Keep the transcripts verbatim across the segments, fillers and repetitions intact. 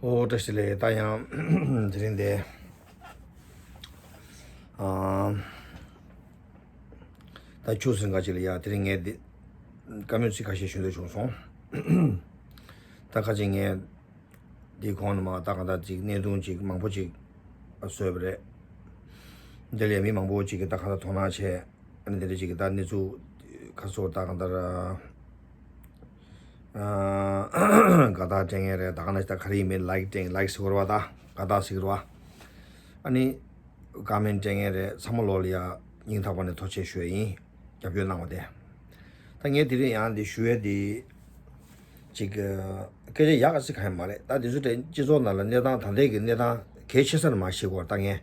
ཨོ་བཀྲ་ཤིས་བདེ་ལེགས། ད་ཡང་དེ་རིང་འདི་ཨ་ད་ཆུ་ཟིན་ག་ཅིག་ལ་ཡ་དེ་རིང་ངས་འདི་བཀའ་མོལ་ཚིག་ཁ་ཤས་ཞུ་འདོད་བྱུང་སོང་། ད་ཁ་ཅིག་ངས་འདི་གོང་ནས་མ་ད་གང་ལྟར་ཅིག་གནས་ཐུང་ཅིག་མང་པོ་ཅིག་བཟོས་པ་རེད། འདི་ལས་མི་མང་པོ་ཅིག་གིས་ད་གང་ལྟར་དོ་སྣང་བྱས། ཨ་ནི་འདི་འདྲ་ཅིག་གིས་ད་གནས་ཚུལ་ཁ་སོ་ད་གང་ལྟར་ཨ་དགའ་རྟགས་སྤྲད་མཁན་རེད། ད་ག་ན་ཞིག་ད་ག་རེ་ཡིན་མིན་ལའིག་སྤྲད་ལའིག་ཟེར་དགོས་རེད་བ། ད་དགའ་རྟགས་ཟེར་གི་རེད་བ། ཨ་ནི་ཀ་མེན་སྤྲད་མཁན་རེད། ཚང་མ་ལོག་ལ་ཡ་སྙིང་ཐག་པ་ནས་ཐུགས་རྗེ་ཆེ་ཞུ་ཡ་ཡིན། རྒྱབ་སྐྱོར་གནང་བ་དེ། ད་ངས་དེ་རིང་ཡང་འདི་ཞུ་ཡས་འདི་ཅིག་སྐད་ཆ་ཡག་ག་ཟིག་གང་ཡང་མ་རེད། ད་འདི་ཚོ་དེ་སྤྱི་ཚོགས་ནང་ལ་གནས་སྟངས་ད་ལྟའི་གི་གནས་སྟངས་གལ་ཆེ་ས་ནས་མར་བཤད་དགོས་རེད། ད་ངས་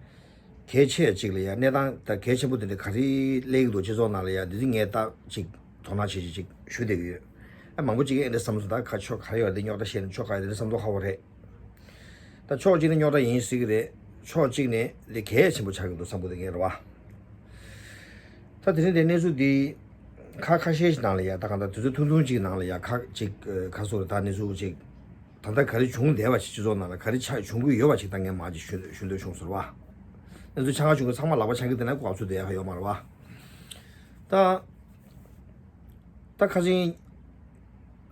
གལ་ཆེ་ཅིག་ལ་ཡ་གནས་སྟངས་ད་གལ་ཆེན་པོ་དེ་འདྲ་ག་རེ་སླེབས་ཀྱི་འདུག་སྤྱི་ཚོགས་ནང་ལ་ཡ་འདི་ཚོ་ངས་ད་ཅིག་དོ་སྣང་བྱེད་ཅིག་ཅིག་ཞུ་བསྡད་ཀྱི་ཡོད། ཨ་མང་པོ་ཅིག་གིས་ཨེ་འདྲ་བསམ་སོང་། ད་ཁ་ཕྱོགས་ག་རེ་ཡོད་རེད། འདི་རྙོག་དྲ་བཤད་ནས་ཕྱོགས་ག་ཡོད་རེད། འདི་བསམ་བློ་ཁ་བོ་རེད། ད་ཕྱོགས་གཅིག་ནས་རྙོག་དྲ་ཡིན་སྲིད་ཀྱི་རེད། ཕྱོགས་གཅིག་ནས་འདི་གལ་ཆེན་པོ་ཆགས་ཀྱི་འདུག་བསམ་གྱི་འདུག་ངས་རེད་བ། ད་དེ་རིང་འདི་གནས་ཚུལ་འདི་ཁ་ཁ་ཤས་ཤིག་ནང་ལ་ཡ་ད་གང་ལྟར་དུས་ཚོད་ཐུང་ཐུང་ཅིག་ནང་ལ་ཡ་ཁ་ཅིག་ཁ་སོ་རེ་ད་གནས་ཚུལ་ཅིག་ད་ལྟ་ག་རེ་བྱུང་བསྡད་པ་ཞིག་སྤྱི་ཚོགས་ནང་ལ་ག་རེ་ཆགས་བྱུང་གི་ཡོད་པ་ཞིག་ད་ངས་མར་ཅིག་ཞུ་ཞུ་འདོད་བྱུང་སོང་རེད་བ། གནས་ཚུལ་ཆ་ཚང་བྱུང་གི་ཚང་མ་ལག་པ་འཆང་གི་བསྡད་ན་ལྐོག་ཚོད་བསྡད་ཡ་ཡོད་མ་རེད་བ། ད་ད་ཁ་སང་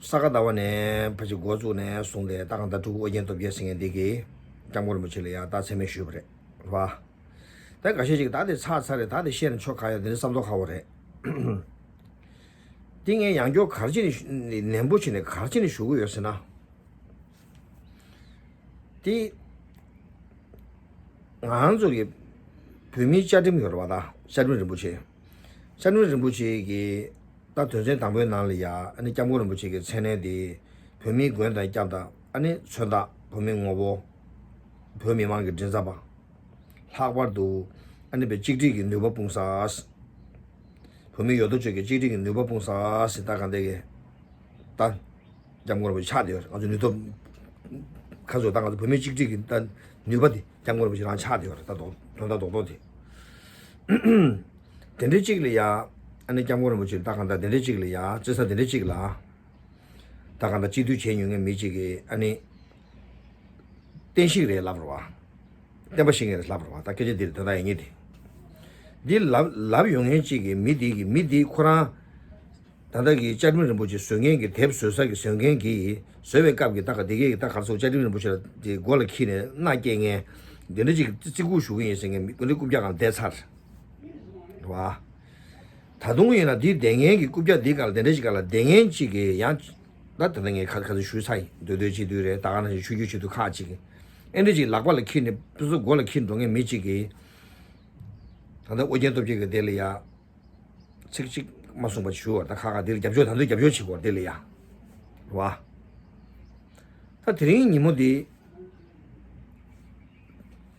ས་ག་ཟླ་བ་ནས་ཕལ་ཆེར་འགོ་བཙུགས་ནས་བཟུང་སྟེ་ད་གང་ལྟར་ཕྲུ་གུ་ཨོ་རྒྱན་སྟོབས་རྒྱལ་ཟེར་མཁན་འདི་གིས་སྐྱབས་མགོན་རིན་པོ་ཆེ་ལ་ཡ་ད་མཚན་སྨད་ཞུས་པ་རེད་བ། ད་འགའ་ཤས་ཤིག་ད་དེ་ཚར་ཚར་རེད། ད་དེ་བཤད་ན་ཆོ་ག་ཡ་དེ་འདྲ་བསམ་ཚོར་ཁ་བོ་རེད། དེ་ངས་ཡང་བསྐྱར་ག་རེ་བྱས་ནས་ནན་པོ་བྱས་ནས་ག་རེ་བྱས་ནས་ཞུ་གི་ཡོད་ཟེར་ན། དེ་ང་རང་ཚོ་གི་བོད་མིའི་བཅའ་ཁྲིམས་ཡོད་རེད་བ། ད་བཅའ་ཁྲིམས་རིན་པོ་ཆེ། བཅའ་ཁྲིམས་རིན་པོ་ཆེ་གི་ད་དོན་ཚན་དང་པོའི་ནང་ལ་ཡ་ཨ་ནི་སྐྱབས་མགོན་རིན་པོ་ཆེ་གི་མཚན་གནས་དེ་བོད་མིའི་མགོན་དང་སྐྱབས་དང་ཨ་ནི་མཚོན་རྟགས་བོད་མིའི་ངོ་བོ། བོད་མི་མང་གི་མགྲིན་ཚབ་པ། ལྷག་པར་དུ་ཨ་ནི་བའི་གཅིག་སྒྲིལ་གྱི་ནུས་པ་སྤུངས་ས། བོད་མི་ཡོད་དོ་ཅོག་གི་གཅིག་སྒྲིལ་གྱི་ནུས་པ་སྤུངས་ས་ཟེར་ད་གང་ལྟར་གྱི་ད་སྐྱབས་མགོན་རིན་པོ་ཆེ་ཆགས་བསྡད་ཡོད་རེད། ང་ཚོ་ནུས་སྟོབས་ཁ་ཚོ་ད་ང་ཚོ་བོད་མི་གཅིག་སྒྲིལ་གྱི་ད་ནུས་པ་དེ་སྐྱབས་མགོན་རིན་པོ་ཆེ་རང་ཆགས་བསྡད་ཡོད་རེད། ད་དོ་དོན་དག་རྡོག་རྡོག་དེ། དེ་འདྲའི་གཅིག་ལ་ཡ་ཨ་ནི་སྐྱབས་མགོན་རིན་པོ་ཆེ་ད་གང་ལྟར་དེ་འདྲའི་གཅིག་ལ་ཡ་བརྩི་ས་དེ་འདྲའི་གཅིག་ལ། ད་གང་ལྟར་སྤྱི་འཐུས་བྱས་མྱོང་མཁན་མི་གཅིག་གིས་ཨ་ནི་བསྟན་བཤིག་རེད་ལབ་རེད་བ། བསྟན་པ་བཤིག་མཁན་རེད་ལབ་རེད་བ། ད་སྐད་ཆ་འདི་རེད། དོན་དག་ཡིན་ངེས་དེ། འདི་ལབ་ལབ་ཡོང་མཁན་གཅིག་གིས་མི་འདི་གིས་མི་འདི་ཁོ་རང་ད་ལྟ་གི་བཅའ་ཁྲིམས་རིན་པོ་ཆེ་བཟོ་མཁན་གྱི་དེབ་བཟོ་ས་གི་བཟོ་མཁན་གྱིས་བཟོ་བའི་སྐབས་ཀྱི་ད་ག་དེ་གས་ཀྱི་ད་ག་རེ་ཟེར་བཅའ་ཁྲིམས་རིན་པོ་ཆེ་ལ་དེ་མགོ་ལ་འཁྱེར་ནས་མནའ་སྐྱེལ་མཁན་འདི་འདྲ་ཅིག་བརྩི་བཀུར་ཞུ་གི་ཡིན་ཟེར་མཁན་མི་འདི་རྐུབ་བཀྱག་སྒང་བསྡད་ཚར་རེད་བ། ད་དུང་ཡིན་ན་འདི་བསྡད་མཁན་གྱི་རྐུབ་བཀྱག་འདི་སྒང་ལ་དེ་འདྲ་ཞིག་སྒང་ལ་བསྡད་མཁན་གཅིག་གིས་ཡང་ད་དེ་འདྲ་ངས་ཁ་ཁ་ཚོད་ཞུས་ཚར་ཡིན། མདོ་སྟོད་སྤྱི་འཐུས་རེད། ད་ག་ནང་བཞིན་ཆོས་བརྒྱུད་སྤྱི་འཐུས་ཁག་ཅིག་གིས་ཨེ་འདྲ་ཅིག་ལག་པ་ལ་འཁྱེར་ནས་ཕུན་ཚོགས་མགོ་ལ་འཁྱེར་འགྲོ་མཁན་མི་གཅིག་གིས་ད་ལྟ་ཨོ་རྒྱན་སྟོབས་རྒྱལ་གྱི་དེ་ལ་ཡ་ཚིག་གཅིག་མ་གསུངས་པ་ཞུ་བར་ད་ཁ་ཁ་འདི་ལ་རྒྱབ་སྐྱོར་ད་འདོད་རྒྱབ་སྐྱོར་བྱེད་དགོས་དེ་ལ་ཡ་རེད་བ། ད་དེ་རིང་ཉིན་མོ་འདི།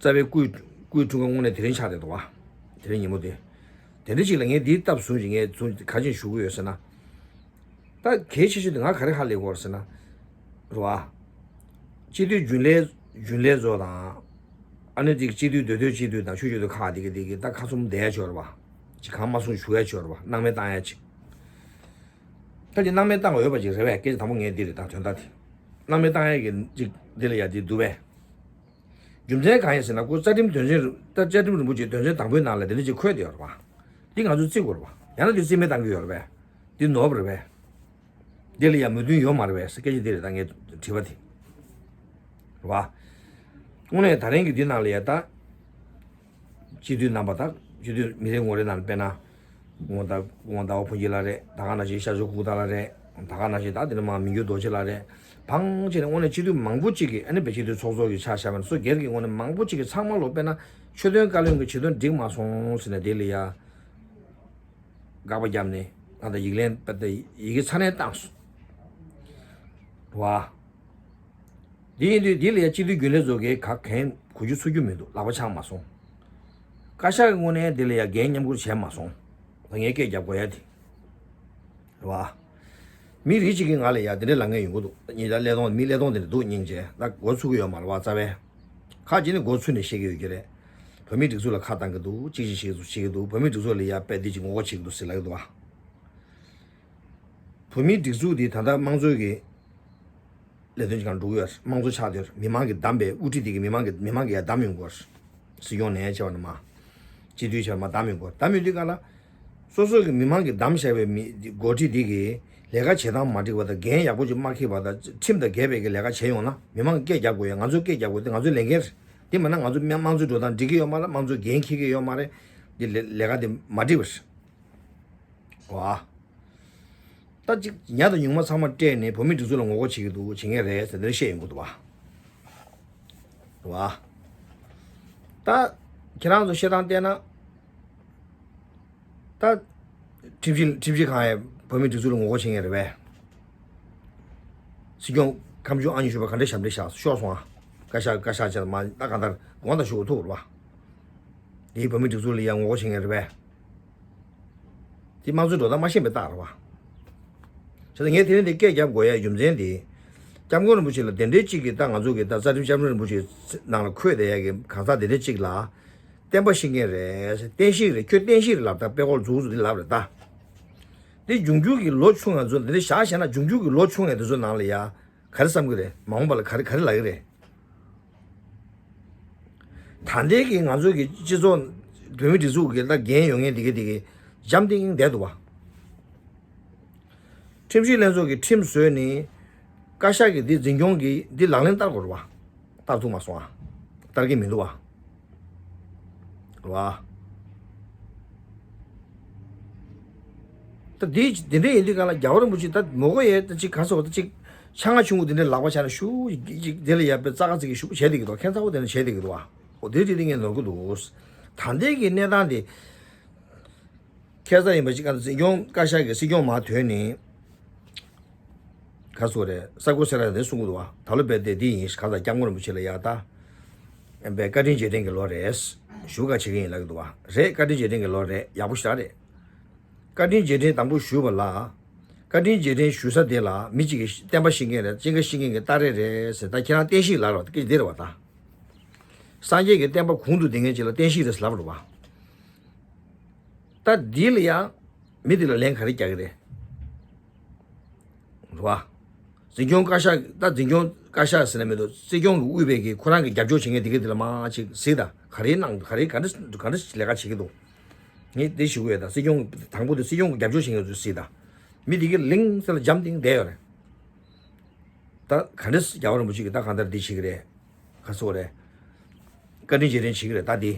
རྩ་བའི་སྐུའི་སྐུའི་འཁྲུངས་སྐར་དངོས་གནས་དེ་རིང་ཆགས་བསྡད་འདུག་བ། དེ་རིང་ཉིན་མོ་དེ། དེ་འདྲ་ཞིག་ལ་ངས་འདིའི་སྟབས་བཟུང་ཞིག་ངས་བཟུང་ག་ཅིག་ཞུ་གི་ཡོད་ཟེར་ན། ད་གལ་ཆེ་ཤོས་དེ་ང་ག་རེ་ཧ་ལས་ཀྱི་ཡོད་རེད་ཟེར་ན། རེད་བ། སྤྱི་འཐུས་རྒྱུན་ལས་རྒྱུན་ལས་ཚོ་དང་། ཨ་ནི་དེ་སྤྱི་འཐུས་མདོ་སྟོད་སྤྱི་འཐུས་དང་ཆོས་བརྒྱུད་དུ་ཁག་དེ་གི་དེ་གི་ད་ཁ་ཚུམ་བསྡད་ཡ་ཆོག་རེད་བ། ཅིག་གང་མ་གསུང་ཞུ་ཡ་ཆོག་རེད་བ། སྣང་མེད་བཏང་ཡ་ཅིག་ད་ཅིག་སྣང་མེད་བཏང་དགོས་ཡོད་པ་ཅིག་རེད་བས། སྐད་ཆ་དང་པོ་ངས་འདི་རེད། ད་དོན་དག་དེ། སྣང་མེད་བཏང་ཡས་ཀྱི་ཅིག་འདི་ལ་ཡ་འདི་འདུག་བས། རྒྱུ་མཚན་གང་ཡིན་ཟེར་ན་ཁོ་རྩ་ཁྲིམས་དོན་ཚན་ད་བཅའ་ཁྲིམས་རིན་པོ་ཆེའི་དོན་ཚན་དང་པོའི་ནང་ལ་འདི་འདྲ་ཅིག་འཁོད་བསྡད་ཡོད་རེད་བ། འདི་ང་ཚོས་བརྩི་དགོས་རེད་བ། ཡང་ན་འདི་རྩིས་མེད་བཏང་གི་ཡོད་རེད་བས། འདི་ནོར་བ་རེད་བས། འདི་ལ་ཡ་མོས་མཐུན་ཡོད་མ་རེད་བས་ཟེར་སྐད་ཆ་འདི་རེད། ད་ངས་དྲི་བ་དེ་རེད་བ། དངོས་གནས་ད་རིང་གི་འདི་ནང་ལ་ཡ་ད། སྤྱི་འཐུས་རྣམ་པ་དང་སྤྱི་འཐུས་མི་རེ་ངོ་རེ་ནང་དཔེར་ན། ངོ་ད་ངོ་ཟླ་བ་ཕུན་སྐྱིད་ལགས་རེད། ད་ག་ནང་བཞིན་ཤར་ཕྱོགས་ཁུག་རྟ་ལགས་རེད། ད་ག་ནང་བཞིན་ད་དེ་ནས་མ་མི་འགྱུར་རྡོ་རྗེ་ལགས་རེད། བང་ཆེ་ནས་དངོས་གནས་སྤྱི་འཐུས་མང་པོ་གཅིག་གིས་ཨ་ནི་བའི་སྤྱི་འཐུས་ཚོགས་གཙོ་གི་ཆ་བཞག་པ་ན་སོ་སྒེར་གྱི་ངོས་ནས་མང་པོ་གཅིག་གིས་ཚང་མ་ལོ་དཔེར་ན་ཆོས་དོན་བཀའ་བློན་གྱི་ཆོས་དོན་འགྲིག་མ་སོང་ཟེར་ནས་དེ་ལ་ཡ། དགག་པ་བརྒྱབ་ནས་ང་ད་ཡིག་ལན་པ་ད་ཡི་གེ་ཚ་ནན་བཏང་སོང་། རེད་བ། འདི་ཡིན་དུས་འདི་ལ་ཡ་སྤྱི་འཐུས་རྒྱུན་ལས་ཚོ་གིས་ག་གན་གོ་རྒྱུ་ཚོར་རྒྱུ་མི་འདུག་ལག་པ་འཆང་མ་སོང་། བཀའ་ཤག་གི་ངོས་ནས་འདི་ལ་ཡ་འགན་མཉམ་འཁུར་བྱས་མ་སོང་། ད་ངས་སྐད་རྒྱབ་དགོས་ཡ་དེ། རེད་བ། མི་རིགས་གཅིག་གིས་ང་ལ་ཡ་འདི་འདྲའི་ལབ་མཁན་ཡོང་གི་འདུག་ཉིན་ལྟར་ཀླད་སྟོང་མི་ཀླད་སྟོང་དེ་འདྲ་འདུག་སྙིང་རྗེ། ད་འགོ་ཚུགས་ཀྱི་ཡོད་མ་རེད་བ་རྩ་བའི། ཁ་ཅིག་ནི་འགོ་ཚུགས་ནས་བཤད་ཀྱི་ཡོད་ཀྱི་རེད། བོད་མིའི་སྒྲིག་འཛུགས་ལ་ཁ་བཏང་གི་འདུག་གཅིག་གཅིག་བཤད་ཀྱི་འདུག་བཤད་ཀྱི་འདུག་བོད་མིའི་སྒྲིག་འཛུགས་ལ་ཡ་དཔེ་འདི་གཅིག་ངོ་རྒོལ་བྱེད་ཀྱི་འདུག་ཟེར་ལབ་ཀྱི་འདུག་བ། བོད་མིའི་སྒྲིག་འཛུགས་འདི་ད་ལྟ་དམངས་གཙོའི་གི་ ལས་དོན་གྱི་སྒང་འགྲོ་གི་ཡོད་རེད། དམངས་གཙོ་ཆགས་བསྡད་ཡོད་རེད། མི་མང་གིས་བདམས་པའི་དབུ་ཁྲིད་དེ་གིས་མི་མང་གིས་མི་མང་གིས་ཡར་བདམས་ཡོང་གི་ཡོད་རེད། སྲིད་སྐྱོང་ནས་བྱས་པ་ན་མ། སྤྱི་འཐུས་བྱས་པ་ན་མ་བདམས་ཡོང་གི་ཡོད་རེད། བདམས་ཡོང་དུས་སྒང་ལ། སོ་སོ་གི་མི་མང་གིས་བདམས་བཞག་པའི་མི་འགོ་ཁྲིད་འདི་གིས་ལས་ཀ་བྱེད་སྟངས་མ་འགྲིག་པ་དང་འགན་ཡག་པོ་ཅིག་མ་འཁྱེར་བ་དང་ཁྲིམས་དང་འགལ་བའི་གི་ལས་ཀ་བྱས་ཡོང་ན་མི་མང་གིས་སྐད་རྒྱབ་དགོས་ཡ། ང་ཚོས་སྐད་རྒྱབ་དགོས་དེ་ང་ཚོའི་ལས་འགན་རེད། དེ་མིན་ན་ང་ཚོ་དམངས་གཙོའི་འགྲོ་སྟངས་འགྲིག་གི་ཡོད་མ་རེད། དམངས་གཙོའི་འགན་འཁྱེར་གི་ཡོད་མ་རེད། འདི་ལས་ལས་ཀ་དེ་མ་འགྲིག་པ་རེད། ཝ། ད་ཅིག་ཉག་དང་ཉུང་མ་ཚང་མ་སྤྲད་ནས་བོད་མིའི་སྒྲིག་འཛུགས་ལ་ངོ་རྒོལ་བྱེད་ཀྱི་འདུག་བྱེད་མཁན་རེད་ཟེར་འདི་འདྲ་བཤད་ཡོང་གི་འདུག་བ། ཝ། ད་ཁྱེད་རང་ཚོ་བཤད་སྟངས་བལྟས་ན། ད་ཁྲིམས་ཞིབ་ཁྲིམས་ཞིབ་ཁང་ཡང་བོད་མིའི་སྒྲིག་འཛུགས་ལ་ངོ་རྒོལ་བྱེད་མཁན་རེད་པས། སྲིད་སྐྱོང་ཁམས་ཆུང་ཨ་མྱེས་ཞུ་བ་ག་འདྲས་ཞབས་འདྲེན་བཞག་ཤོག་སོང་ཨ། བཀའ་ཤག་བཀའ་ཤག་བྱས་མ་ད་གང་ལྟར་དགོངས་དག་ཞུ་དགོས་ཐུག་རེད་པ། དེའི་བོད་མིའི་སྒྲིག་འཛུགས་ལ་ཡང་ངོ་རྒོལ་བྱེད་མཁན་རེད་པས། དེ་དམངས་གཙོའི་འགྲོ་སྟངས་མ་ཤེས་པའི་རྟགས་རེད་པ། བྱས་ཙང་ངས་དེ་རིང་འདི་སྐད་རྒྱབ་དགོས་ཡའི་རྒྱུ་མཚན་དེ། སྐྱབས་མགོན་རིན་པོ་ཆེ་ལ་དེ་འདྲའི་གཅིག་གིས་ད་ང་ཚོ་གི་ད་རྩ་ཁྲིམས་སྐྱབས་མགོན་རིན་པོ་ཆེའི་ནང་ལ་འཁོད་བསྡད་ཡ་གི་གང་ཟག་དེ་འདྲའི་གཅིག་ལ། བསྟན་པ་བཤིག་མཁན་རེད། བསྟན་བཤིག་རེད། ཁྱོད་བསྟན་བཤིག་རེད་ལབ། ད་དཔེ་ཁོ་ལ་མཛུབ་བཙུགས་དེ་ལབ་རེད་ད། འདི་འབྱུང་འགྱུར་གྱི་ལོ་ཆུང་ང་ཚོ་འདི་འདྲ་བཞག་བཞག་ན་འབྱུང་འགྱུར་གྱི་ལོ་ཆུང་ངའི་དེ་ཚོ་ནང་ལ་ཡ་ག་རེ་བསམ་གི་རེད། མ་འོངས་པ་ལ་ག་རེ་ག་རེ་ལབ་ཀྱི་རེད། ད་ལྟའི་གི་ང་ཚོ་གི་སྤྱི་ཚོགས་བོད་མི་སྒྲིག་འཛུགས་ཀྱི་ད་འགན་ཡོད་མཁན་དེ་གི་དེ་གི་འཇམ་ཐིང་ཐིང་བསྡད་འདུག་བ། ཁྲིམས་ཞིབ་ལྷན་ཚོགས་ཀྱིས་ཁྲིམས་བཟོས་ནས་བཀའ་ཤག་གིས་འདི་འཛིན་སྐྱོང་གིས་འདི་ལག་ལེན་བསྟར་དགོས་རེད་བ། བསྟར་ཐུབ་མ་སོང་ཨ། བསྟར་གྱི་མི་འདུག་བ། རེད་བ། ད་འདི་འདི་འདྲ་ཡིན་དུས་གང་ལ་རྒྱལ་བ་རིན་པོ་ཆེ་ད་མོ་གོ་ཡས་ད་ཅིག་ག་སོགས་ད་ཅིག་ཆ་ང་ཆུང་ངུ་འདི་འདྲ་ལག་པ་ཆ་ན་ཤུགས་ཅིག་འདི་ལ་ཡ་པའི་རྩ་ཁ་ཚིག་གི་ཤུགས་བྱས་བསྡད་ཀྱི་འདུག་ཁྱད་མཚར་པོ་དེ་འདྲ་བྱས་བསྡད་ཀྱི་འདུག་བ། འོ་དེ་དེ་འདྲ་ངས་ནོར་གྱི་འདུག་ད་ལྟའི་གི་གནས་སྟངས་དེ། ཁ་སང་ཡིན་པ་ཅིག་ག་སྲིད་སྐྱོང་བཀའ་ཤག་གི་སྲིད་སྐྱོང་མར་ཐོན་ནས། ག་སོ་རེད། ས་ཁུ་སེ་ར་དེ་གསུང་གི་འདུག་བ། ད་ལོ་བས་དེ་འདི་ཡིན་གང་ལྟར་སྐྱབས་མགོན་རིན་པོ་ཆེ་ལ་ཡག་ད། བས་བཀའ་དྲིན་རྗེས་དྲན་གྱི་ལོ་རེད། ཞུ་ག་བྱེད་ཀྱི་ཡིན་ལབ་ཀྱི་འདུག་བ། རེད། བཀའ་དྲིན་རྗེས་དྲན་གྱི་ལོ་རེད། ཡག་པོ་ཞེ་དྲག་རེད། བཀའ་དྲིན་རྗེས་དྲན་དང་པོ་ཞུས་པ་ལ། བཀའ་དྲིན་རྗེས་དྲན་ཞུ་ས་དེ་ལ་མི་གཅིག་གིས་བསྟན་པ་བཤིག་མཁན་རེད། སྐྱེ་རྒ་བཤིག་མཁན་གྱི་སྟ་རེ་རེད་ཟེར། ད་ཁྱེད་རང་བསྟན་བཤིག་ལབ་རོགས་སྐད་ཆ་དེ་རེད་བ་ད། སངས་རྒྱས་ཀྱི་བསྟན་པ་གོང་དུ་ལྡིང་མཁན་ཅིག་ལ་བསྟན་བཤིག་རེད་ལབ་རོགས་བ། ད་འདི་ལ་ཡང་མི་འདི་ལ་ལན་ག་རེ་རྒྱག་གི་རེད། རེད་བ། འཛིན་སྐྱོང་བཀའ་ཤག་ད་འཛིན་སྐྱོང་བཀའ་ཤག་ཟེར་ན་མི་འདུག་སྲིད་སྐྱོང་གི་དབུས་པའི་གི་ཁོ་རང་གི་རྒྱབ་སྐྱོར་བྱེད་མཁན་དེ་ག་དེ་ལ་མ་ཅིག་གཟིགས་དང་ག་རེ་གནང་ག་རེ་ག་འདྲ་ག་འདྲ་ལས་ཀ་བྱེད་ཀྱི་འདུག་ངས་དེ་ཞུ་གི་ཡོད། ད་སྲིད་སྐྱོང་གི་དང་པོ་དེ་སྲིད་སྐྱོང་གི་རྒྱབ་སྐྱོར་བྱེད་མཁན་ཚོ་གཟིགས་དང་། མི་དེ་གི་ལིང་ཟེར་ལ་འཇམ་ཐིང་བསྡད་ཡོད་རེད། ད་ག་འདྲ་རྒྱལ་བ་རིན་པོ་ཆེ་གི་ད་གང་ལྟར་འདི་བྱེད་ཀྱི་རེད། ག་ཚོད་རེད། བཀའ་དྲིན་རྗེས་དྲན་བྱེད་ཀྱི་རེད་ད་འདི།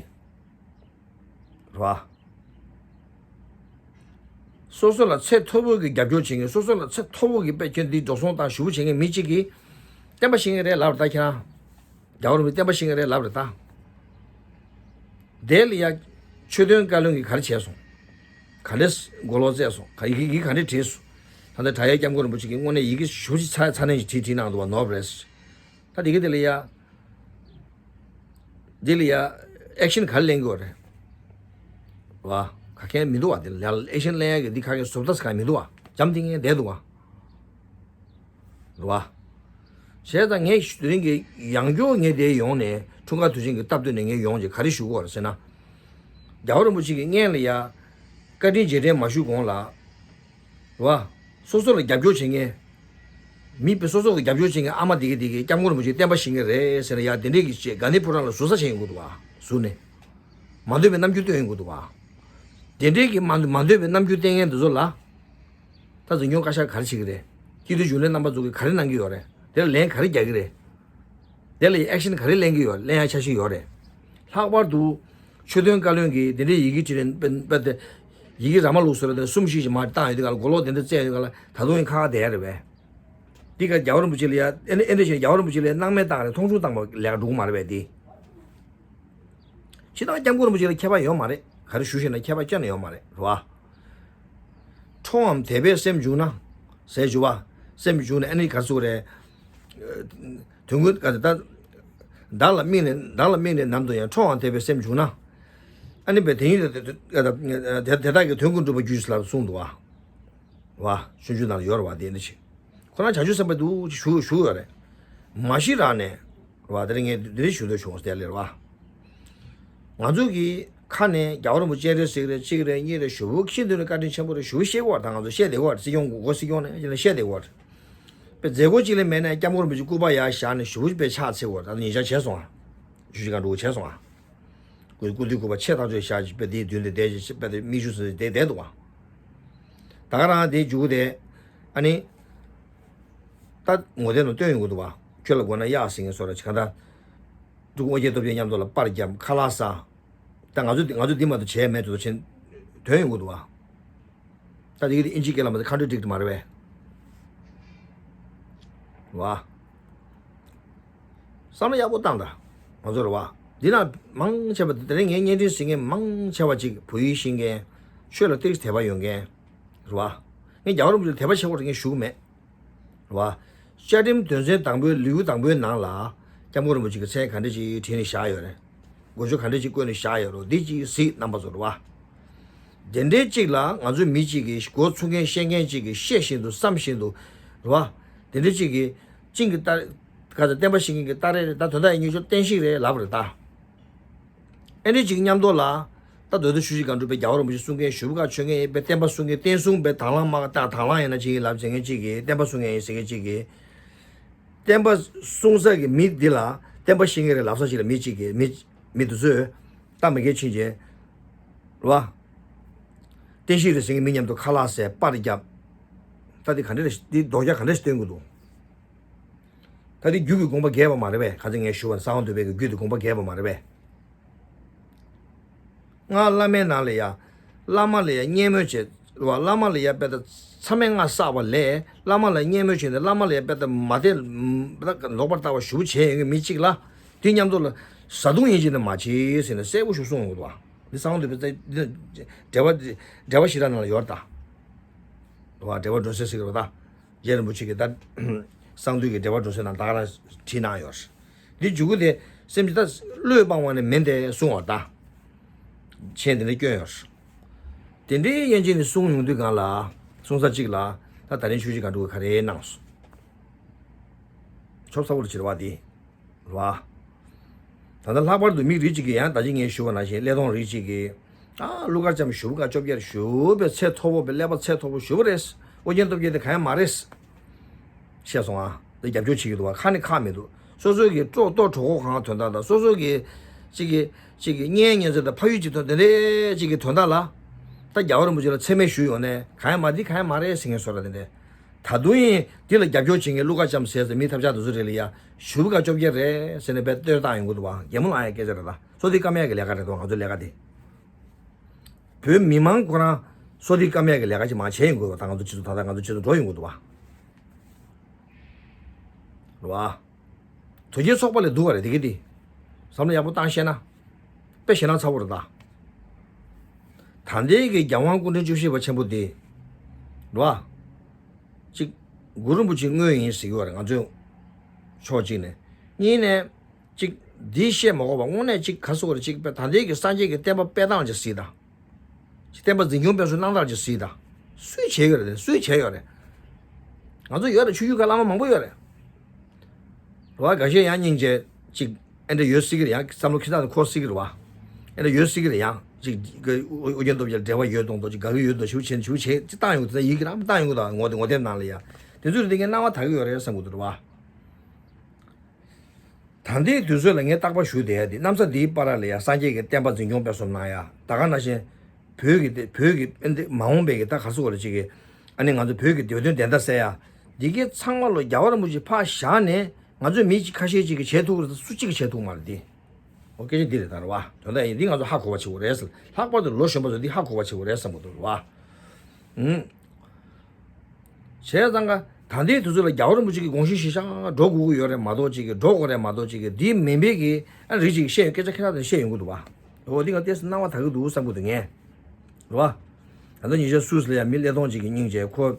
རེད་བ། སོ་སོ་ལ་ཚད་མཐོ་པོ་གི་རྒྱབ་སྐྱོར་བྱེད་མཁན། སོ་སོ་ལ་ཚད་མཐོ་པོ་གི་དཔེ་ཁྱོད་འདི་འགྲོ་སོང་བཏང་ཞུ་བྱེད་མཁན་མི་གཅིག་གིས་བསྟན་པ་བཤིག་མཁན་རེད་ལབ་རེད་ད་ཁྱེད་རང་། རྒྱལ་བ་རིན་པོ་ཆེ་བསྟན་པ་བཤིག་མཁན་རེད་ལབ་རེད་ད། དེ་ལ་ཡ་ཆོས་དོན་བཀའ་བློན་གྱིས་ག་རེ་བྱས་སོང་། ག་འདྲས་མགོ་ལོག་བཙལ་སོང་། ག་ཡི་གེ་ཡི་གེ་ག་འདྲས་བྲིས་སོང་། ད་ལྟ་དྲ་ཡ་སྐྱབས་མགོན་རིན་པོ་ཆེ་གིས་དངོས་གནས་ཡི་གེ་ཞུ་ཅིག་ཚ་ཚ་ནན་ཞིག་བྲིས་བྲིས་གནང་འདུག་བ། ནོར་བ་རེད། ད་དེ་ག་དེ་ལ་ཡ། འདི་ལ་ཡ་ཨེག་ཤན་ག་རེ་ལེན་གྱི་ཡོད་རེད། བ། ག་གེ་མི་འདུག་བ། དེ་ལ་ཡ་ཨེག་ཤན་ལེན་ཡ་གི་འདི་ག་གེ་བཟོ་ལྟ་གང་མི་འདུག་བ། འཇམ་ཐིང་ངེ་བསྡད་འདུག་བ། རེད་བ། བྱས་ཙང་ངས་དེ་རིང་གི་ཡང་བསྐྱར་ངས་དེ་ཡོང་ནས་འཁྲུངས་སྐར་དུས་ཆེན་གྱི་སྟབས་བསྟུན་ནས་ངས་ཡོང་རྗེས་ག་རེ་ཞུ་དགོས་རེད་ཟེར་ན། རྒྱལ་བ་རིན་པོ་ཆེ་གིས་སྔོན་ལ་ཡ། བཀའ་དྲིན་རྗེས་དྲན་མ་ཞུས་གོང་ལ། རེད་བ། སོ་སོ་ལ་རྒྱབ་སྐྱོར་བྱེད་མཁན། མི་དཔེ་སོ་སོ་གི་རྒྱབ་སྐྱོར་བྱེད་མཁན་ཨ་མ་དེ་གི་དེ་གི་སྐྱབས་མགོན་རིན་པོ་ཆེ་བསྟན་པ་བཤིག་མཁན་རེད་ཟེར་ཡ་དེ་འདྲས་ཀྱི་བྱས་དགའ་ནི་ཕོ་བྲང་ལ་ཟུར་ཟ་བྱེད་ཡོང་གི་འདུག་བ། ཟུར་ནས། མ་འདོད་པའི་རྣམ་འགྱུར་སྟོན་ཡོང་གི་འདུག་བ། དེ་འདྲས་ཀྱི་མ་མ་འདོད་པའི་རྣམ་འགྱུར་སྟོན་མཁན་དེ་ཚོ་ལ། ད་འཛིན་སྐྱོང་བཀའ་ཤག་ག་རེ་བྱེད་ཀྱི་རེད། སྤྱི་འཐུས་རྒྱུན་ལས་རྣམ་པ་ཚོ་གིས་ག་རེ་གནང་གི་ཡོད་རེད། དེ་ལ་ལན་ག་རེ་རྒྱག་གི་རེད། དེ་ལ་ཨེག་ཤན་ག་རེ་ལེན་གྱི་ཡོད། ལེན་ཡ་འཆར་གཞི་ཡོད་རེད། ལྷག་པར་དུ་ཆོས་དོན་བཀའ་བློན་གྱིས་དེ་འདྲའི་ཡི་གེ་བྲིས་ནས་དཔེ་དཔེ་དེ་ཡི་གེ་ར་མ་ལུག་བཟོ་ར་དེ་གསུམ་བཞི་ཞིག་མར་བཏང་ཡོད་དུས་ག་ལ་མགོ་ལོག་དེ་འདྲ་བཙལ་ཡོད་དུས་ག་ལ་ད་དུང་ཡང་ཁ་ཁ་བསྡད་ཡ་རེད་པས། འདི་ག་རྒྱལ་བ་རིན་པོ་ཆེ་ལ་ཡ་ཨེ་ནི་ཨེ་འདྲ་བྱས་རྒྱལ་བ་རིན་པོ་ཆེ་ལ་ཡ་སྣང་མེད་བཏང་རེད། མཐོང་ཆུང་བཏང་བ་ལས་ཀ་འགྲོ་གི་མ་རེད་པས་དེ། ཕྱི་ནང་སྐྱབས་མགོན་རིན་པོ་ཆེ་ལ་ཁྱད་པར་ཡོད་མ་རེད། ག་རེ་ཞུ་ཤེས་ན་ཁྱད་པར་ཅི་ནས་ཡོད་མ་རེད་རེད་བ། ཁྲོའམ་དད་པས་སེམས་བྱུང་ན། ཟེར་ཞུ་བ། སེམས་བྱུང་ན་ཨ་ནི་ག་རེ་ཟེར་དགོས་རེད། དོན་ཀུན་ག་ད། བདག་ལ་དམིགས་ནས་བདག་ལ་དམིགས་ནས་ནམ་དུ་ཡང་ཁྲོའམ་དད་པས་སེམས་བྱུང་ན། ཨ་ནི་བས་དེ་ཉིད་དེ་དེ་དག་གི་དོན་ཀུན་འགྲུབ་པར་གྱུར་ཅིག་ལ་གསུངས་འདུག་བ། བ། ཆུང་ཆུང་ནང་ལ་ཡོད་རེད་བ་དེ་འདྲ་ཞིག་ཁོ་རང་བྱང་ཆུབ་སེམས་དཔའ་འདུག་ཅིག་ཞུ་ཞུ་ཡོད་རེད། མ་གཞི་རང་ནས། རེད་བ། དེ་རིང་ངས་འདི་འདྲ་ཞུ་འདོད་བྱུང་སྟེ་ལེ་རེད་བ། ང་ཚོ་གི་ཁ་ནས་རྒྱལ་བ་རིན་པོ་ཆེ་སྤྱན་རས་གཟིགས་རེད། གཅིག་རེད། གཉིས་རེད། ཞུ་བོ་ཤིན་ཏུ་ནས་བཀའ་དྲིན་ཆེན་པོ་རེད། ཞུ་བོ་ཤེས་གོ་བ་དང་ང་ཚོ་བཤད་བསྡད་གོ་བ་རེད། སྲིད་སྐྱོང་གོ་སྲིད་སྐྱོང་ནས་ཡིན་ན་བཤད་བསྡད་གོ་བ་རེད། པའི་མཛད་སྒོ་གཅིག་ལས་མེད་ན་སྐྱབས་མགོན་རིན་པོ་ཆེ་སྐུ་པར་ཡར་བཞག་ནས་ཞུ་བ་པའི་ཕྱག་འཚལ་བར་ད་ལྟ་ཉིན་ཞག་བྱས་སོང་ཨ། ཞུ་ཞིག་ག་འགྲོ་བྱས་སོང་ཨ། སྐུ་སྐུ་དུས་སྐུ་པར་ཆེ་ཐག་ཆོད་བཞག་ཅིག་པའི་དེའི་མདུན་དེ་བསྡད་ཅིག་པའི་དེ་མིག་ཆུ་སོ་སོ་དེ་བསྡད་འདུག་བ། ད་ག་རང་དེའི་མཇུག་དེ་ཨ་ནི། ད་ངོ་དེབ་ནང་བཏོན་ཡོང་གི་འདུག་བ། ཁྱོད་ལ་དགོས་ན་གཡག་ཟིན་ངེས་སོ་ར་ཅིག་ག་ད། འདུག་ཨོ་རྒྱན་སྟོབས་རྒྱལ་མཉམ་དུ་ལ་པར་བརྒྱབ་ཁ་ལག་ཟ། ད་ང་ཚོ་ང་ཚོ་འདི་མ་གཏོགས་བྱས་མེད་དུ་ཕྱིན། དོན་ཡོང་གི་འདུག་བ། ད་དེ་གི་དེ་ཨིན་ཇི་སྐད་ལ་མ་ཟད་ཀོན་ཊྲ་ཌིག་ཊི་མ་རེད་པས། བ། བསམ་བློ་ཡག་པོ་བཏང་ད། ང་ཚོ་རེད་བ། འདི་ན་མང་ཆེ་བ་དེ་རིང་ངའི་བརྙན་འཕྲིན་གཟིགས་མཁན་མང་ཆེ་བ་ཅིག་བོད་ཡིག་ཤེས་མཁན། ཆོས་ལ་ཏིག་དད་པ་ཡོད་མཁན། རེད་བ། ངས་རྒྱལ་བ་རིན་པོ་ཆེ་ལ་དད་པ་ཆེ་བོ་རེད་ངས་ཞུ་གི་མེད། རེད་བ། བཅའ་ཁྲིམས་དོན་ཚན་དང་པོའི་ལེའུ་དང་པོའི་ནང་ལ། སྐྱབས་མགོན་རིན་པོ་ཆེ་གི་མཚན་ག་འདྲ་ཅིག་བྲིས་ནས་བཞག་ཡོད་རེད། འགོ་བརྗོད་ག་འདྲ་ཅིག་བཀོད་ནས་བཞག་ཡོད་རེད་འདི་ཅིག་གཟིགས་རྣམ་པ་ཚོ་རེད་བ། དེ་འདྲའི་ཅིག་ལ་ང་ཚོའི་མི་གཅིག་གིས་མགོ་ཚུགས་མཁན་བཤད་མཁན་གཅིག་གིས་བཤད་བཞིན་དུ་བསམ་བཞིན་དུ། རེད་བ། དེ་འདྲའི་གཅིག་གིས་ཅིང་གི་ལྟར། ག་ཚོད་བསྟན་པ་བཤིག་མཁན་གྱི་ལྟ་རེད་རེད་ད་དོན་དག་ཡིན་ཉེས་ཆོག་བསྟན་བཤིག་རེད་ལབ་རེད་ད། ཨེ་འདྲ་ཅིག་མཉམ་དུ་ལ། ད་མདོ་སྡེ་ཆོས་བཞི་སྒང་དྲུག་པའི་རྒྱལ་བ་རིན་པོ་ཆེ་གསུང་མཁན་ཞུ་བ་ཁ་ཆོས་མཁན་ཡིན་པའི་བསྟན་པ་གསུང་མཁན་བསྟན་སྲུང་པའི་དང་བླངས་མ་ད་དང་བླངས་ཡིན་ན་ཅིག་ཡིན་ལབ་ཟེར་མཁན་ཅིག་གིས་བསྟན་པ་གསུང་མཁན་ཡིན་ཟེར་མཁན་ཅིག་གིས། བསྟན་པ་སྲུང་ས་གི་མི་འདི་ལ་བསྟན་པ་བཤིག་མཁན་རེད་ལབ་ས་ཞིག་ལ་མི་གཅིག་གིས་མི་མི་དེ་ཚོས་ད་མི་སྒེར་ཕྱིན་རྗེས། རེད་བ། བསྟན་བཤིག་རེད་ཟེར་མཁན་མི་མཉམ་དུ་ཁ་ལག་ཟས་པར་བརྒྱབ། ད་འདི་ག་འདྲ་རེད་འདི་ལྡོག་རྒྱ་ག་འདྲ་ཞིག་སྟོན་གི་འདུག་ད་འདི་རྒྱུད་ཀྱི་དགོངས་པ་འགལ་བ་མ་རེད་པས་ག་ཚོད་ངས་ཞུ་བ་གསང་བ་འདུས་པའི་གི་རྒྱུད་ཀྱི་དགོངས་པ་འགལ་བ་མ་རེད་པས། སྔགས་བླ་མའི་ནང་ལ་ཡ། བླ་མ་ལ་ཡ་བརྙས་སྨོད་བྱེད། བླ་མ་ལ་ཡ་དཔེ་ད་མཚམས་མེད་ལྔ་བསགས་པ་ལས་བླ་མ་ལ་བརྙས་སྨོད་བྱས་ནས་བླ་མ་ལ་ཡ་དཔེ་ད་མ་དད་ལོག་པར་ལྟ་བ་ཞུ་བྱས་ཡོང་གི་མི་གཅིག་ལ། དེ་མཉམ་དུ་ལ་བཟའ་བཏུང་ཡིན་གཅིག་ནི་མ་བྱེད་ཟེར་ནས་གསལ་པོ་ཞིག་གསུངས་ཡོང་གི་འདུག་བ། འདི་གསང་བ་འདུས་པའི་འགྲེལ་པ་འགྲེལ་པ་ཞེ་དྲག་ནང་ལ་ཡོད་རེད་ད། འགྲེལ་པ་སྒྲོན་གསལ་ཟེར་གི་རེད་ད། རྗེ་རིན་པོ་ཆེ་གིས་ད་གསང་འདུས་ཀྱི་འགྲེལ་པ་སྒྲོན་གསལ་ནང་ད་ག་རང་བྲིས་གནང་ཡོད་རེད། འདི་མཇུག་གུ་དེ་སེམས་ཀྱི་ད་བློས་སྤང་བ་ནི་མིན་ཏེ་གསུང་བ་ད། མཆན་དེ་འདྲ་བསྐྱོན་ཡོད་རེད། དེ་འདྲའི་དབྱེ་འབྱེད་ནི་གསུང་ཡོང་དུས་སྒང་ལ་གསུང་ས་གཅིག་ལ་ད་ད་རིང་ཆོས་རྗེ་སྒང་དྲུག་གིས་ག་རེ་གནང་སོང་། ཆོབ་ཚ་བོ་རུ་བྱེད་པ་དེ། རེད་བ། ད་ལྟ་ལྷག་པར་དུ་མི་རིགས་གཅིག་གིས་ཡང་ད་ཅི་ངས་ཞུ་བ་ནང་བཞིན་ཀླད་སྟོང་རིགས་གཅིག་གིས། ཨ་ཀླུ་མཁར་བྱམས་ཞུ་བ་ཀ་བཅོ་བརྒྱད་ཞུ་བའི་ཚད་མཐོ་བོ་བའི་ཀླད་པ་ཚད་མཐོ་བོ་ཞུ་བ་རེད། ཨོ་རྒྱན་སྟོབས་རྒྱལ་དེ་གང་ཡང་མ་རེད། བཤད་སོང་ཨ། དེ་རྒྱབ་སྐྱོར་བྱེད་ཀྱི་འདུག་བ་ཁ་ནས་ཁག་མི་འདུག་སོ་སོའི་གི་ལྟོ་ལྟོ་གྲོད་ཁོག་གང་དོན་དག་དང་སོ་སོའི་གི་གཅིག་གི་གཅིག་གི་གཉེན་ཉེ་ཚན་དང་ཕ་ཡུལ་གཅིག་དོན་དེ་འདྲའི་གཅིག་གི་དོན་དག་ལ། ད་རྒྱལ་བ་རིན་པོ་ཆེ་ལ་མཚན་སྨད་ཞུས་ཡོང་ནས་གང་ཡང་མ་འདི་གང་ཡང་མ་རེད་ཟེར་མཁན་བཟོ་འདྲ་དེ་འདྲས། ད་དུང་ཡིན་འདི་ལ་རྒྱབ་སྐྱོར་བྱེད་མཁན་ཀླུ་མཁར་བྱམས་ཟེར་ཟེར་མི་ཐབས་ཆག་དེ་ཚོ་རེད་ལ་ཡ་ཞུ་བ་ཀ་བཅོ་བརྒྱད་རེད་ཟེར་ནས་དཔེ་བསྟོད་བཏང་ཡོང་གི་འདུག་བ་རྒྱལ་མོ་ལ་ཨ་ཡ་སྐད་ཆ་རེད་ད་སོ་དེ་ཀ་མ་ཡ་གི་ལས་ཀ་རེད་དོ་ང་ཚོ་ལས་ཀ་དེ། བོད་མི་མང་ཁོ་རང་སོ་དེ་ཀ་མ་ཡ་གི་ལས་ཀ་ཅིག་མང་བྱས་ཡོང་གི་འདུག་བ་ད་ང་ཚོ་སྤྱི་ཚོགས་ད་ལྟ་ང་ཚོ་སྤྱི་ཚོགས་འགྲོ་ཡོང་གི་འདུག་བ། རེད་བ། དོལ་རྒྱལ་ཚོགས་པ་ལས་སྡུག་པ་རེད་དེ་གི་དེ། བསམ་བློ་ཡག་པོ་བཏང་ཤེས་ན། དཔེ་ཞེ་ན་ཚ་བོ་རེད་ད། ད་ལྟའི་གི་རྒྱལ་དབང་སྐུ་ཕྲེང་བཅུ་བཞི་པ་ཆེན་པོ་དེ། རེད་བ། གཅིག་གུ་རུ་རིན་པོ་ཆེ་དངོས་ཡིན་ཟེར་གྱི་ཡོད་རེད་ང་ཚོའི། ཕྱོགས་གཅིག་ནས། གཉིས་ནས། གཅིག་འདི་བཤད་མ་དགོས་པ་དངོས་གནས་གཅིག་ག་སོགས་རེད་གཅིག་དཔེ་ད་ལྟའི་གི་སངས་རྒྱས་ཀྱི་བསྟན་པ་སྤེལ་སྟངས་ཅིག་གཟིགས་དང་། བསྟན་པ་འཛིན་སྐྱོང་སྤེལ་གསུམ་གནང་སྟངས་ཅིག་གཟིགས་དང་། སུས་བྱས་ཡོད་རེད་སུས་བྱས་ཡོད་རེད། ང་ཚོ་ཡོད་རེད་ཆོས་བརྒྱུད་ཀ་བླ་མ་མང་པོ་ཡོད་རེད། རེད་བ་འགའ་ཤས་ཡང་སྙིང་རྗེ་ཅིག་ཨེ་འདྲ་ཡོད་སྲིད་ཀྱི་རེད་ཡང་བསམ་བློ་ཁྱི་དག་ཏུ་འཁོར་སྲིད་ཀྱི་རེད་བ། ཨེ་འདྲ་ཡོད་སྲིད་ཀྱི་རེད་ཡང་ཅིག་ཨོ་རྒྱན་སྟོབས་རྒྱལ་འབྲེལ་བ་ཡོད་མདོག་མདོག་ཅིག་དགའ་གི་ཡོད་མདོག་ཞིག་བྱེད་ཞིག་བྱེད་ཅིག་བཏང་ཡོང་གི་དེ་ཡིན་གྱི་ར་མི་བཏང་ཡོང་གི་དང་ངོ་དེ་ངོ་དེབ་ནང་ལ་ཡ། དེ་ཚོ་རེད་དེ་ངས་སྣང་བ་དག་གི་ཡོད་རེད་བསམ་གི་འདུག་རེད་བ། ད་ལྟའི་དུས་ཚོད་ལ་ངས་རྟག་པར་ཞུ་བསྡད་ཡ་དེ་གནམ་ས་འདིའི་བར་ལ་ཡ་སངས་རྒྱས་ཀྱི་བསྟན་པ་འཛིན་སྐྱོང་སྤེལ་གསུམ་གནང་ཡ་ད་ག་ནང་བཞིན། བོད་ཀྱི་དེ་བོད་ཀྱི་ཨེ་འདི་མ་འོངས་པའི་གི་ད་ག་སུ་བ་ལ་ཅིག་གི་ཨ་ནི་ང་ཚོ་བོད་ཀྱི་བདེ་དོན་བདེན་མཐའ་གསལ་ཡ། འདི་གའི་ཚང་མ་ལོ་རྒྱལ་བ་རིན་པོ་ཆེ་ཕར་བཞག་ནས་ང་ཚོའི་མི་ཁ་ཤས་ཅིག་གིས་བྱེད་ཐུབ་ཀྱི་རེད་སུ་གཅིག་གིས་བྱེད་ཐུབ་མ་རེད་དེ། ཨོ་སྐད་ཆ་འདི་རེད་ད་རེད་བ། དོན་དག་ཡིན་འདི་ང་ཚོ་ཧ་གོ་བ་བྱེད་དགོས་རེད་ཟེར་ལྷག་པར་དུ་ལོ་གཞོན་པ་ཚོ་འདི་ཧ་གོ་བ་བྱེད་དགོས་རེད་བསམ་གི་འདུག་རེད་བ། ཨུམ། བྱས་ཙང་ཀ་ད་ལྟའི་དུས་ཚོད་ལ་རྒྱལ་བ་རིན་པོ་ཆེ་གི་དགོངས་གཞི་གཞིར་བཞག་འགྲོ་དགོས་ཀྱི་ཡོད་རེད་མ་གཏོགས་ཅིག་གི་འགྲོ་དགོས་རེད་མ་གཏོགས་ཅིག་གི་འདི་མིན་པའི་གི་ཨ་རིགས་ཅིག་བཤད་ཡོད་སྐད་ཆ་ཁྱེད་རང་ཚོས་བཤད་ཡོང་གི་འདུག་བ། འོ་འདི་ང་ཏོག་ཙམ་སྣང་བ་དག་གི་འདུག་བསམ་གི་འདུག་ངས། རེད་བ། ད་ལྟ་ཉིན་ཞག་སུད་སི་ལ་ཡང་མི་ཀླད་སྟོང་ཅིག་གི་སྙིང་རྗེ་ཁོ།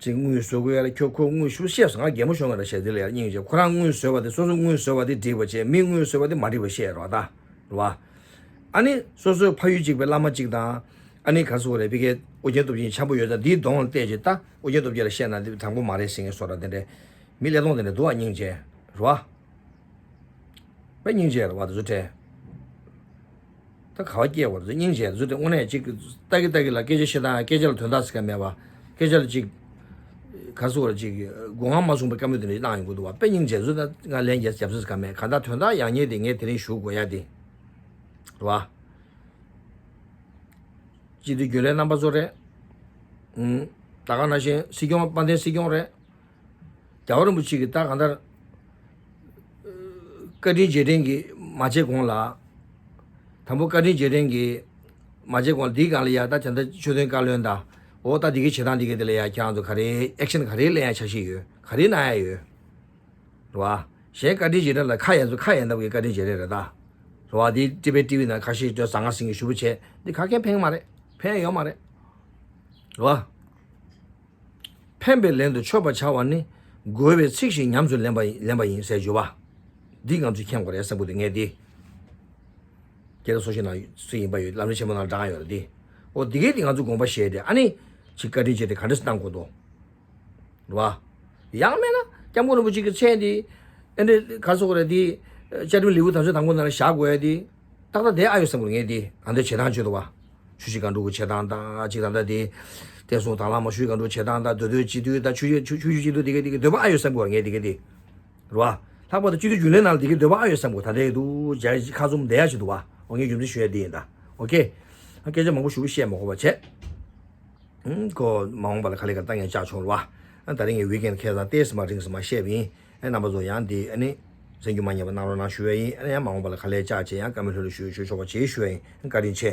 ཅིག་དངུལ་བཟོ་དགོས་ཡ་ལ་ཁྱོད་ཁོ་དངུལ་ཞུ་བཤད་སོང་ང་རྒན་མོ་ཤོང་ག་ལ་བཤད་འདི་ལ་ཡང་སྙིང་རྗེ་ཁོ་རང་དངུལ་བཟོས་པ་དེ་སོ་སོ་དངུལ་བཟོས་པ་དེ་འགྲིག་པ་བྱས་མི་དངུལ་བཟོས་པ་དེ་མ་འགྲིག་པ་བཤད་རོགས་ད། རེད་བ། ཨ་ནི་སོ་སོའི་ཕ་ཡུལ་གཅིག་པའི་བླ་མ་གཅིག་དང་། ཨ་ནི་ག་རེ་ཟེར་དགོས་རེད་ཕ་གིའི་ཨོ་རྒྱན་སྟོབས་རྒྱལ་འཆམ་པོ་ཡོད་ཙང་འདིའི་གདོང་ལ་བལྟས་རྗེས་ད་ཨོ་རྒྱན་སྟོབས་རྒྱལ་ལ་བཤད་ན་འདི་དྲང་པོ་མ་རེད་ཟེར་མཁན་བཟོ་འདྲ་དེ་འདྲའི་མི་ཀླད་སྟོང་དེ་འདྲ་འདུག་ཨ་སྙིང་རྗེ། རེད་བ། དཔེ་སྙིང་རྗེ་རེད་བ་དེ་ཚོ་དྲན། ད་ག་བ་སྐྱེས་བར་དུ་སྙིང་རྗེ་དེ་ཚོ་དྲན་དངོས་གནས་ཅིག་ལྟ་གི་ལྟ་གི་ལ་སྐད་ཆ་བཤད་སྟངས་སྐད་ཆ་ལ་དོན་དག་ཟེར་མཁན་མེད་པ། སྐད་ཆ་ལ་ཅིག་ག་སོ་ར་ཅིག་གི་སྒོ་ང་མ་སོང་པའི་བཀའ་མོལ་དེ་འདྲ་གནང་ཡོང་གི་འདུག་བ། དཔེ་སྙིང་རྗེ་བཟོ་ད་ང་ལན་རྒྱག་རྒྱབ་སོས་ཀ་མེད། ག་ད་དོན་དག་ཡག་ཉེས་དེ་ངས་དེ་རིང་ཞུ་དགོས་ཡ་དེ་རེད་བ། སྤྱི་འཐུས་རྒྱུན་ལས་རྣམ་པ་ཚོ་རེད། ཨུམ། ད་ག་ནང་བཞིན་སྲིད་སྐྱོང་དཔལ་ལྡན་སྲིད་སྐྱོང་རེད། རྒྱལ་བ་རིན་པོ་ཆེ་གི་ད་གང་ལྟར་བཀའ་དྲིན་རྗེས་དྲན་གྱི་མ་བྱས་གོང་ལ། དང་པོ་བཀའ་དྲིན་རྗེས་དྲན་གྱི་མ་བྱས་གོང་ལ་འདིའི་སྒང་ལ་ཡ་ད་ད་ལྟ་ཆོས་དོན་བཀའ་བློན་དང་། འོ་ད་འདི་གའི་བྱེད་སྟངས་འདི་གའི་དེ་ལ་ཡ་ཁྱེད་རང་ཚོ་ག་རེ་ཨེག་ཤན་ག་རེ་ལེན་ཡ་འཆར་གཞི་ཡོད། ག་རེ་གནང་ཡ་ཡོད། རེད་བ། གཞན་བཀའ་དྲིན་རྗེས་དྲན་ལ་ཁ་ཡ་ཚོ་ཁ་ཡ་འདབ་ཀྱི་བཀའ་དྲིན་རྗེས་དྲན་རེད་ད། རེད་བ། འདི་ཊི་བི་ཊི་ཝི་ནང་ཁ་ཤས་ཀྱིས་ཟང་ངེ་ཟིང་ངེ་ཞུ་བ་བྱས། འདི་ག་གེ་ཕན་མ་རེད། ཕན་ཡོད་མ་རེད། རེད་བ། ཕན་པའི་ལན་དུ་མཆོད་པ་བྱ་བ་ནི། དགོས་པའི་ཚིག་བཞིན་ཉམས་སུ་ལེན་པ་ལེན་པ་ཡིན་ཟེར་བརྗོད་པ། འདི་ང་ཚོས་མཁྱེན་དགོས་རེད་བསམ་གི་འདུག་ངས་འདི། སྐད་བརྡ་སོ་བཞི་ནང་སུ་ཡིན་པ་ཡོད། ལམ་རིམ་ཆེན་མོ་ནང་བགྲངས་ཡོད་རེད་འདི། འོ་འདི་གས་འདི་ང་ཚོ་དགོངས་པ་བཞེས་ཏེ་ཨ་ནི། ཅིག་བཀའ་དྲིན་རྗེས་དྲན་ག་འདྲས་སེ་གནང་དགོས་འདུག་རེད་བ། ཡང་མིན་ན་སྐྱབས་མགོན་རིན་པོ་ཆེ་གི་མཚན་འདི། ཨེ་འདྲས་ག་རེ་ཟེར་དགོས་རེད་འདི། བཅའ་ཁྲིམས་ལེའུ་དང་ཚོད་དང་པོ་ནང་ལ་བཞག་དགོས་ཡ་འདི། ཏག་ཏག་དེ་ཨ་ཡོད་བསམ་གི་འདུག་ངས་འདི། ཨ་འདྲས་བྱེད་སྟངས་བྱེད་འདུག་བ། ཆུ་བཞི་སྒང་དྲུག་གི་བྱེད་སྟངས་དང་ཅིག་ད་ལྟ་འདི། བསྟན་སྲུང་དང་བླངས་མ་ཆུ་བཞི་སྒང་དྲུག་བྱེད་སྟངས་དང་མདོ་སྟོད་སྤྱི་འཐུས་དང་ཆུ་བཞི་ཆུ་ཆུ་བཞི་སྤྱི་འཐུས་འདི་ག་འདི་ག་འདོད་པ་ཨ་ཡོད་བསམ་གི་འདུག་ངས་འདི་ག་འདི། རེད་བ། ལྷག་པར་དུ་སྤྱི་འཐུས་རྒྱུན་ལས་ནང་ལ་འདི་ག་འདོད་པ་ཨ་ཡོད་བསམ་གི་འདུག་ད་ལྟའི་འདུག་རྒྱ་ཁ་བཙུམ་བསྡད་ཡ་ཞིག་འདུག་བ། འོ་ངས་རྒྱུ་མཚན་ཞུ་ཡ་འདི་ཡིན་ད། ཨོ་ཁེ། ཨ་སྐད་ཆ་མང་པོ་ཞུ་བཤད་མ་དགོས་པ་བྱས། ཨུམ། ཁོ་མ་འོངས་པ་ལ་ག་ལེ་ག་ལྟ་ངས་བཅར་ཆོག་རེད་བ། ཨ་ད་རིང་གི་ཝིག་ཨེན་ཁ་སང་ཏོག་ཙམ་མ་རིང་ཙམ་མ་བཤད་པ་ཡིན། ཨ་རྣམ་པ་ཚོ་ཡང་འདི་ཨ་ནི། གསན་རྒྱུ་མ་ཉམས་པ་གནང་རོགས་གནང་ཞུ་ཡ་ཡིན། ཨ་ནི་ཡང་མ་འོངས་པ་ལ་ག་ལེ་བཅར་བྱས་ཡང་བཀའ་མོལ་ལྷོད་ལྷོད་ཞུ་ཞུ་ཆོག་པ་བྱེད་ཞུ་ཡ་ཡིན། བཀའ་དྲིན་ཆེ།